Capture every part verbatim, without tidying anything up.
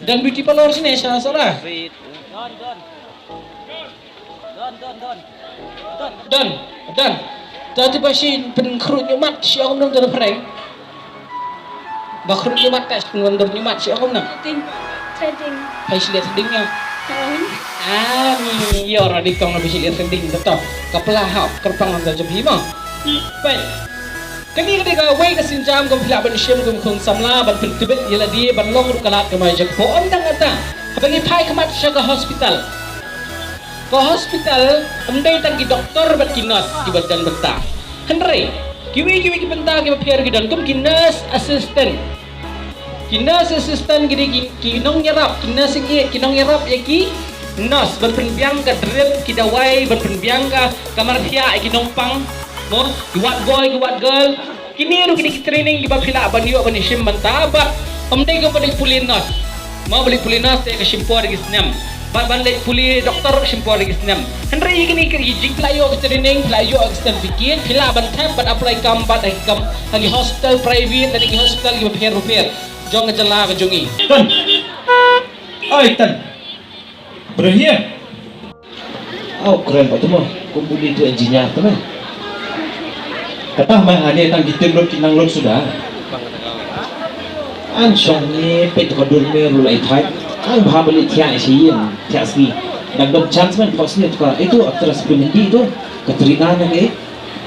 Don beauty parlor shane sha Sohra. Don, don. Don. Te ba shu pynkhrud ñiuh mat shu ong kumno te phreng. Ba khrud ñiuh mat te shu ong kumno ñiuh mat shu ong kumno. Threading. Threading. Phi shu leh threading ïa. Ani, ïoh ra dei kong na phi shu leh threading te to. Ka pla ha kyrpang ong te jong phi mo. Peit. Kane ka dei kawei ka sienjam kaba phi lah ban shim kum khun samla ban pyntbit ïa lade ban long ruh ka lad kamai jong ka phew. Ym tang kata, haba ngi phai khmat sha ka hospital, ka hospital ym dei tang ki doktor bad ki nurse kiba don bynta. Hynrei kiwei kiwei ki bynta kiba pher ki don kum ki nurse assistant. Ki nurse assistant ki dei ki, ki nongïarap, ki nursing aid, ki nongïarap ïa ki nurse ban pynbiang ka drip, ki dawai, ban pynbiang ka, ka markhia ïa ki nongpang. Mo, ki ward boy, ki ward girl. Kine ruh kine ki training kiba phi lah ban ïoh ban ïashim bynta bad ym dei kumba leit pule nurse. Mo, ba leit pule nurse te ka shim por ki snem. Bad ban leit pule doktor shim por ki snem. Hynrei kine ki jing phi lah ïoh ki training, phi lah ïoh ki certificate, phi lah ban thep bad apply kam bad ha ki kam ha ki hospital private lane ki hospital kiba pher bapher jong ka jylla ka jong ngi. Tan. Oi tan. Briew hi. Au kren ba tu mo, kum buni tu engineer tu mo. Kata ma ane tang ki tim lut ki nang lut suda. An shong ni peit ka dur me ru lai thai. An bha bali thiah shi yin thiah ski. Dang dom chance man pos ni tu ka itu actress pun Hindi tu. Katrina na ke.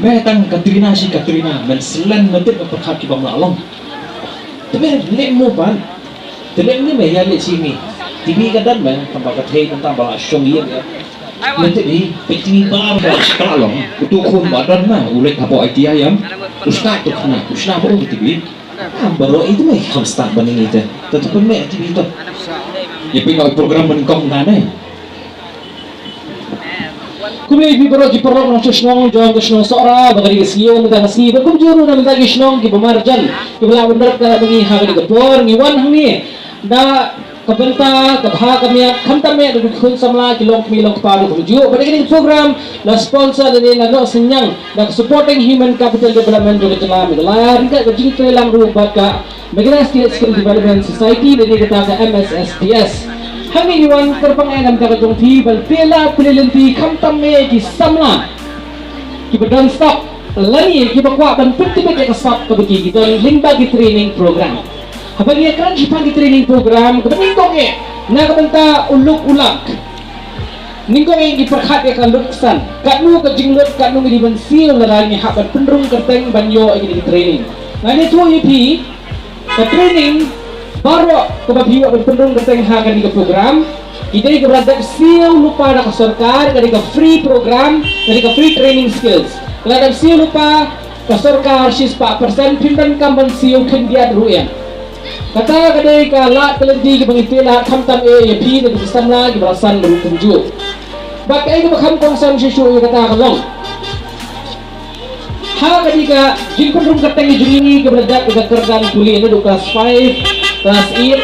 Me tang Katrina shi Katrina men selen na tip na perkhat ki bang la long. Tebe lek mo pan. Te lek ni me ïa lek sini. Tibi ka dan me tamba ka thei tang ba la shong ïa. Me tibi pe tibi ba ba shkala long. Utu khun ba dan na u lek hapo idea ïam. Usta tu khana, usta ba u tibi. Am baro itu me kham start bani ni te. Te tu pun me tibi tu. Ïa phi ngoi program ban kong na ne. Kumne ïa phi baroh ki paralok nongshong shnong jong ka shnong Sohra, ba ka dei ka sngi mynta ka sngi, bad kumjuh ruh na bynta ki shnong kiba marjan, kiba lah ban ïarap ïa ngi ha kane ka por, ngi wan hangne da ka bynta ka bha ka miat, khamtam eh da ki khun samla, ki longkmie longkpa ruh kumjuh. Bad ïa kane ka program la sponsor lane la noh synñiang da ka Supporting Human Capital Development jong ka jylla Meghalaya, ryngkat ka jingtreilang ruh bad ka Meghalaya State Skill Development Society, lane kata ka M S S D S. Hangne ngi wan kyrpang eh na ka bynta ka jong phi ban plie lad plie lynti khamtam eh ki samla kiba don stock lane kiba kwah ban pyntbit ïa ka stock kaba ki, ki don lyngba ki training program. Haba ngi ïakren shaphang ki training program kaba nyngkong eh na ka bynta u luk u lak. Nyngkong eh ngi pyrkhat ïa ka luk san. Katno ka jinglut, katno ngi dei ban siew lada ngi hap ban pynrung kyrteng ban ïoh ïa kine ki training. Ngan ïathuh ïa phi, ka training baroh kaba phi ïoh ban pynrung kyrteng ha kane ka program, ki dei kaba la dep siew lypa da ka sorkar, ka dei ka free program, ka dei ka free training skills. Ka la dep siew lypa ka sorkar shispah percent, phim donkam ban siew khyndiat ruh ïa. Kata ka dei ka lad ka lynti kaba ngi plie lad khamtam eh ïa phi na ki samla kiba la san ruh kumjuh. Bad kaei kaba kham kongsan shisha ïa kata ka long, ha kane ka jingpynrung kyrteng jong ngi kaba la dep ïa ka kyrdan pule naduh class five, class eight,